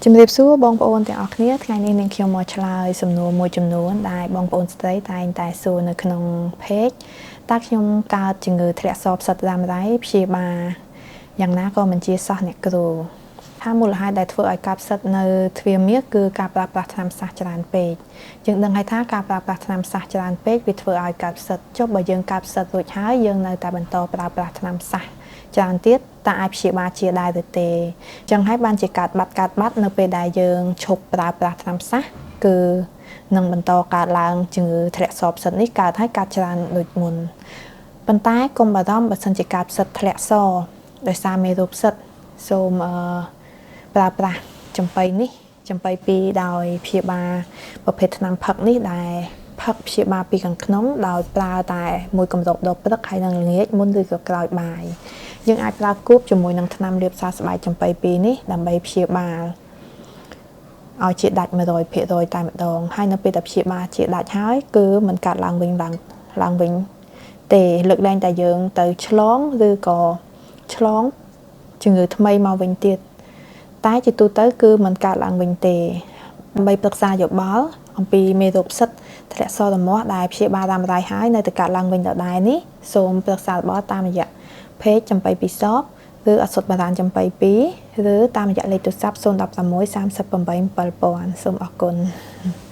ជំរាបសួរបងប្អូនទាំងអស់គ្នាថ្ងៃនេះនាងខ្ញុំមកឆ្លើយសំណួរមួយចំនួនដែលបងប្អូនស្ត្រីតែងតែសួរនៅក្នុង page តើខ្ញុំកើតជំងឺធ្លាក់សផ្សិតរ៉ាំរ៉ៃព្យាបាលយ៉ាងណាក៏មិនជាសោះអ្នកគ្រូថាមូលហេតុដែលធ្វើឲ្យកើតផ្សិតនៅទ្វារមាសគឺការប្រើប្រាស់ថ្នាំសះច្រើនពេកយើងដឹងហើយថាការប្រើប្រាស់ថ្នាំសះច្រើនពេកវាធ្វើឲ្យកើតផ្សិតចុះបើយើងកើតផ្សិតរួចហើយយើងនៅតែបន្តប្រើប្រាស់ថ្នាំសះច្រើនទៀតតើអាចព្យាបាលជាដែរឬទេចឹងហើយបានជាកើតបាត់កើតបាត់នៅពេលដែលយើងឈប់ប្រើប្រាស់ថ្នាំសះគឺនឹងបន្តកើតឡើងជំងឺធ្លាក់សផ្សិតនេះកើតហើយកើតច្រើនដូចមុនប៉ុន្តែកុំបារម្ភបើសិនជាកើតផ្សិតធ្លាក់សដោយសារមេរោគផ្សិតសូមអឺប្រើប្រាស់ចំប៉ីនេះចំប៉ីពីរដោយព្យាបាលប្រភេទថ្នាំផឹកនេះដែលផឹកព្យាបាលពីខាងក្នុងដោយប្រើតែមួយកម្របដល់ព្រឹកហើយនឹងល្ងាចមុនឬក៏ក្រោយបាយយើងអាចប្រើគួបជាមួយនឹងថ្នាំលាបសះស្បែកចំប៉ីពីរនេះដើម្បីព្យាបាលឲ្យជាដាច់100%តែម្ដងហើយនៅពេលដែលព្យាបាលជាដាច់ហើយគឺมันកាត់ឡើងវិញឡើងឡើងវិញទេលើកលែងតែយើងទៅឆ្លងឬក៏ឆ្លងជំងឺថ្មីមកវិញទៀតតែជាទូទៅគឺมันកើតឡើងវិញទេដើម្បីប្រឹក្សាយោបល់អំពីមេរោគផ្សិតធ្លាក់សរមាស់ដែលព្យាបាលតាមរៃហើយនៅតែកើតឡើងវិញដដែលនេះសូមប្រឹក្សាយោបល់តាមរយៈ page ចំប៉ីពីសបឬអសុទ្ធបារាណចំប៉ី2ឬតាមរយៈលេខទូរស័ព្ទ016 38 7000សូមអរគុណ។